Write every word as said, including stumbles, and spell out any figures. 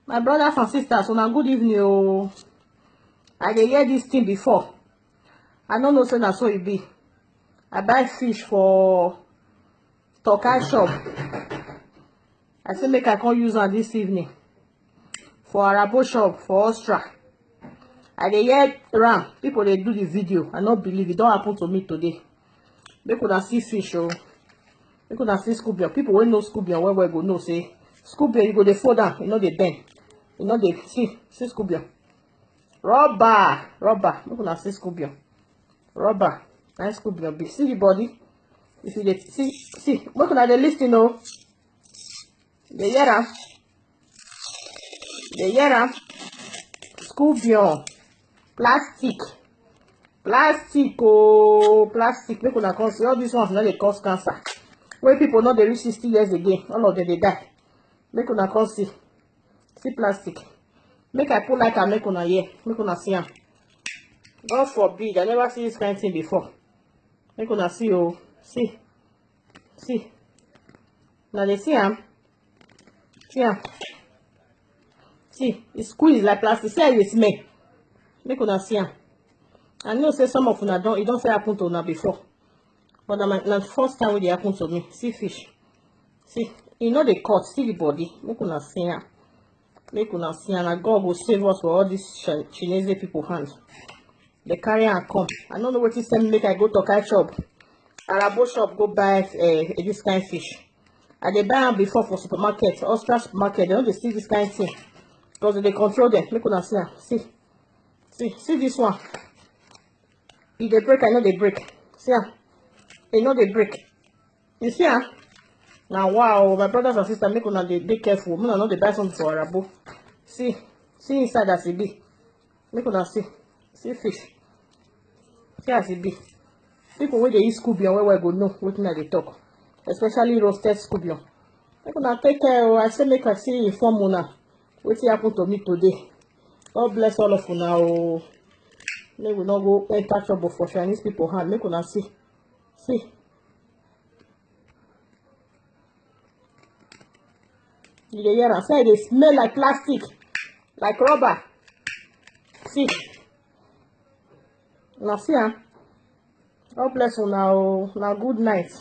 My brothers and sisters, una good evening o. I dey hear this thing before. I no know say na so e be. I buy fish for Tokai shop. I say make I come use am this evening for Arabo shop for Ostra. I dey hear ram, people dey do the video. I no believe it don happen to me today. Make una see fish o. Make una see scorpion. People wey know scorpion well well go know say scorpion, you go dey fold am, e no dey bend. E no dey, see, see scorpion. Rubber, rubber. Make una see scorpion. Rubber. Nice scorpion be. See the body. If you dey see, see, make una dey listen o. Dey hear am? Dey hear am? Scorpion. Plastic. Plastic o, plastic. Make una come see. All these ones no dey cause cancer. Wey people no dey reach sixty years again, all of them dey die. Make una come see. See plastic. Make I put light and make una hear. Make una see am. God forbid, I never see this kind thing before. Make una see o. See. See. Una dey see am? See am? See, e squeeze like plastic. See how e dey smell. Make una see am. I know say some of una don, e don fit happen to una before. But na my, na the first time wey dey happen to me. See fish. See, e no dey cut. See the body. Make una see am. Make una see am. Na God go save us for all these Chi-, Chinese people hand. Dey carry am come. I no know wetin send me make I go Tokai shop, Arabo shop, go buy, eh, this kind fish. I dey buy am before for supermarket, Ostra supermarket. Dem no dey see this kind thing because dem dey control them. Make una see am. See, see, see this one. E dey break, I no dey break. See am. E no dey break. You see am? Na wow, my brothers and sisters, make una dey, dey careful. Make una no dey buy something for Arabo. See, see inside as e be. Make una see. See fish. See as e be. People wey dey eat scorpion well well go know wetin I dey talk. Especially roasted scorpion. Make una take care o. I say make I see inform una wetin happen to me today. God bless all of una o. Make we no go enter trouble for Chinese people hand. Make una see. See. You dey hear am? Say e dey smell like plastic, like rubber. See. Una see am? God bless una o. Una good night.